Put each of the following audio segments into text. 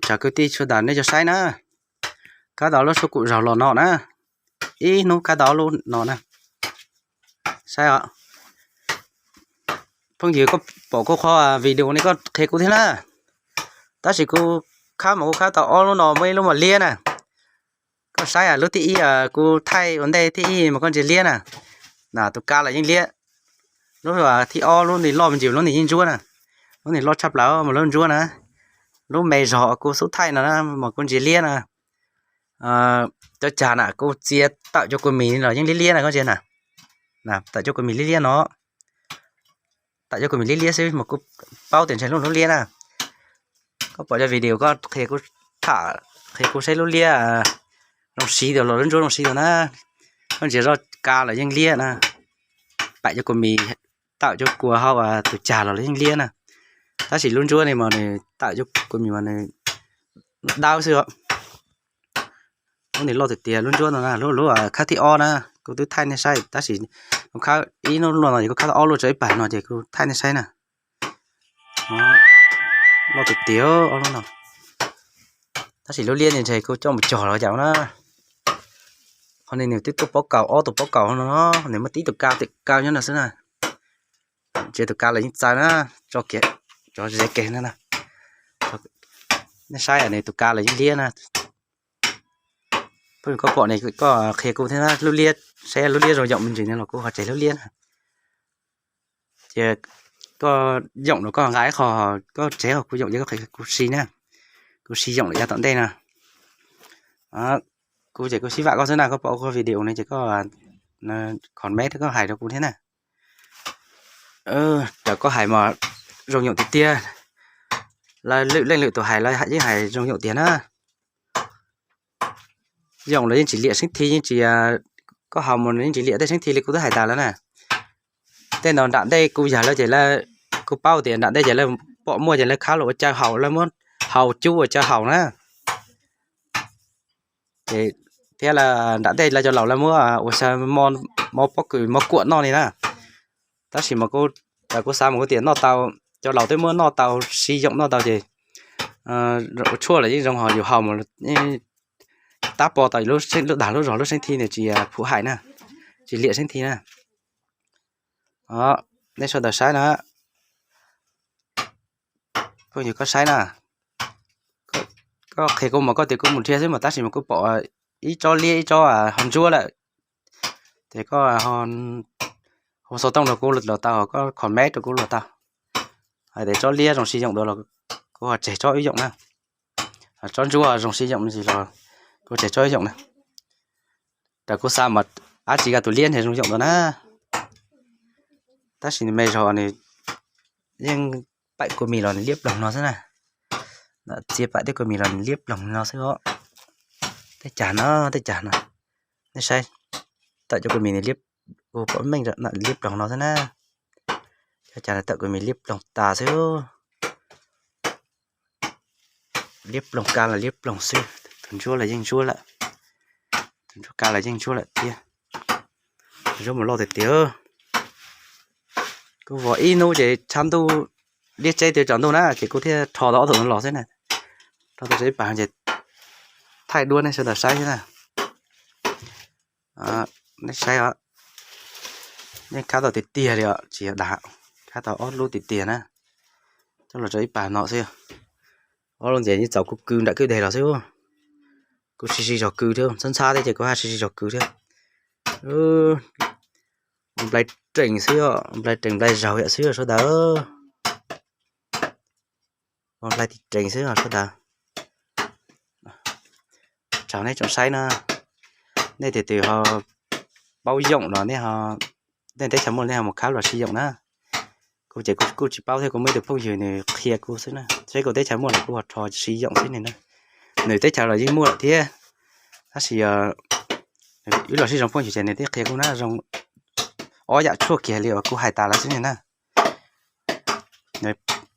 Tsam kwv tij sawv daws nej cov saib na, kab tau lub suab kum zaug los no na, ib hnub kab tau ob lub no na. Saib os, phooj ywg koj pom kuv qhov video ne koj qhia kuv thiab na. Tab sis kuv khab mas kuv khab tau ob lub no muaj ib lub mas liab na. Koj saib lub thib ib kuv thaij ua ntej thib ib mas koj ntsia liab na. Na tus kav los yeej liab. Lub thib ob lub nws loj me ntsis, lub nws yeej ntsuab na. Lub nws loj tshaj plaws mas lub ntsuab na. Lub me zog kuv xub thaij no na mas kuv ntsia liab na. Cov cag na kuv txiav tawm cov kua mis los yeej liab liab na koj ntsia na. Tawm cov kua mis liab liab no. Tawm cov kua mis liab liab xwb mas kuv paub tias ntshe lub lub liab na. Koj pom cov video koj qhia kuv tham, qhia kuv saib lub liab zoo siv dua los lub ntsuab zoo siv dua na. Koj ntsia zoj kav los yeej liab na. Tawm cov kua mis, tawm cov kua hauv tus cag los los yeej liab na. Tab sis lub ntsuab ne mas nws tawm cov kua mis mas nws dawb xwb os. Lub nws loj tiag tiag lub ntsuab no na, lub lub khab thib ob na, kuv twb thaij nej saib tab sis kuv khab ib hnub no ces kuv khab tau ob lub, tshuav ib pawg no ces kuv thaij nej saib na. Loj tiag tiag ob lub no. Tab sis lub liab ne ntshe kuv coj mus cog los yam na. Qhov no nws twb tuaj pob kaus, ob tug pob kaus no, nws muaj tib tus kav tim kaw nyob no xwb na. Ntsia tus kav los yeej txawv na, tso kiag, tso ze kiag na. Nej saib nws tus kav los yeej liab na. Koj pom ne koj qhia kuv thiab na, lub liab, saib lub liab zoo yoom me ntsis no los kuv ho tseg lub liab na. Ces koj yoom los koj nqa ib qho, koj tseg qhov kuv yoom ces koj qhia kuv siv na. Kuv siv yoom lawm yav tom ntej na. Kuv ces kuv sib vam koj xwb na, koj pom kuv video no ces koj comment thiab koj hais rau kuv thiab na. Raws koj hais mas zoo yoom tiag tiag. Lawv lwm leej lwm tus hais lawv yeej hais zoo yoom tiag na. Yoom los yeej tsis liam seeb thi, yeej tsis, koj haus mus yeej tsis liam tej seeb thi li kuv twb hais tas lawm na. Tej no nram ntej kuv yawg lawv ces lawv, kuv paub tias nram ntej ces lawv pom muaj ces lawv khab los ua caw haus, lawv muab haus cub ua caw haus na. Ces thiab nram ntej lawv cov laus lawv muab ua xyaw mov pob kws mov kuam noj li na. Tab sis mas kuv xav mas kuv tias noj tau, cov laus twb muab noj tau, siv yoom noj tau ces ua tshuaj los yeej zoo, ho yus haus mus tab po tau lub dag lub zog lub seeb thi nws tsis phum hais na, tsis liam seeb thi na. Nej sawv daws saib na. Koj yog koj saib na, koj qhia kuv mas koj tias kuv mus nrhiav xwb mas tab sis mas kuv pom ib tsob liab ib tsob ho ntsuab lawm. Ces koj hu xov tooj rau kuv los tau, koj comment rau kuv los tau. Hais tias tsob liab zoo siv yoom dua los kuv ho tseg tsob ib yoom na. Tsob ntsuab zoo siv yoom me ntsis los kuv tseg tsob ib yoom na. Raws kuv xav mas dab tsi koj tus liab ntshe zoo yoom dua na. Tab sis nws me zog nws yeej paim kua mis los nws liab ploog no xwb na. Txiav paim tej kua mis los nws liab ploog no xwb os. Tej cag no, tej cag no. Nej saib, tawm cov kua mis nws liab, kuv pom meej na, liab ploog no xwb na. Cov cag no tawm kua mis liab ploog tas xwb. Liab ploog, kav los liab ploog xwb, tus ntsuab los yeej ntsuab lawm. Tus ntsuab, kav los yeej ntsuab lawm thiab. Ntsuab mus loj tiag tiag. Kuv vov ib hnub ces tshav ntuj, liab tseb tias tsaus ntuj na ces kuv thiaj rho tau ob tug no los xwb na. Rho tau ib pas ces thaij duab nej sawv daws saib xwb na. Nej saib os, yeej khab tau tiag tiag li os, tsis yog dag, khab tau ob lub tiag tiag na. Coj los rau ib pas no xwb. Ob lub ntawd yeej txaus kuv kwv nram kwj deg los xwb. Kuv siv siv zog kwv thiab, ntxhab ntxhab thiab ces kuv haj siv siv zog kwv thiab. Nplai rees xwb, nplai rees nplai zaug yam xwb sawv daws. Ua nplai tim rees xwb sawv daws. Tsaug nej tsoom saib na, nej tus twg ho paub yoom los nej, nej teb chaws muaj nej ho mus khawb los siv yoom na. Kuv ces kuv kuj tsis paub thiab, kuv muaj ib tug phooj ywg nws qhia kuv xwb na, seb kuv teb chaws muaj los kuv ho rho siv yoom xwb na. Nws teb chaws los yeej muaj lawm thiab, tab sis wb los sib zoo phooj ywg ces nws twb qhia kuv na, zoo ob yam tshuaj kiag li uas kuv hais tas lawm xwb na.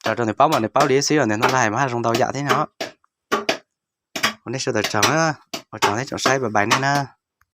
Tsaug rau nws paub mas nws paub li xwb, nws hnov hais mas haj zoo ntau yam thiab no. Ua nej sawv daws tsaug, ua tsaug nej tsoom saib, bye bye nej na.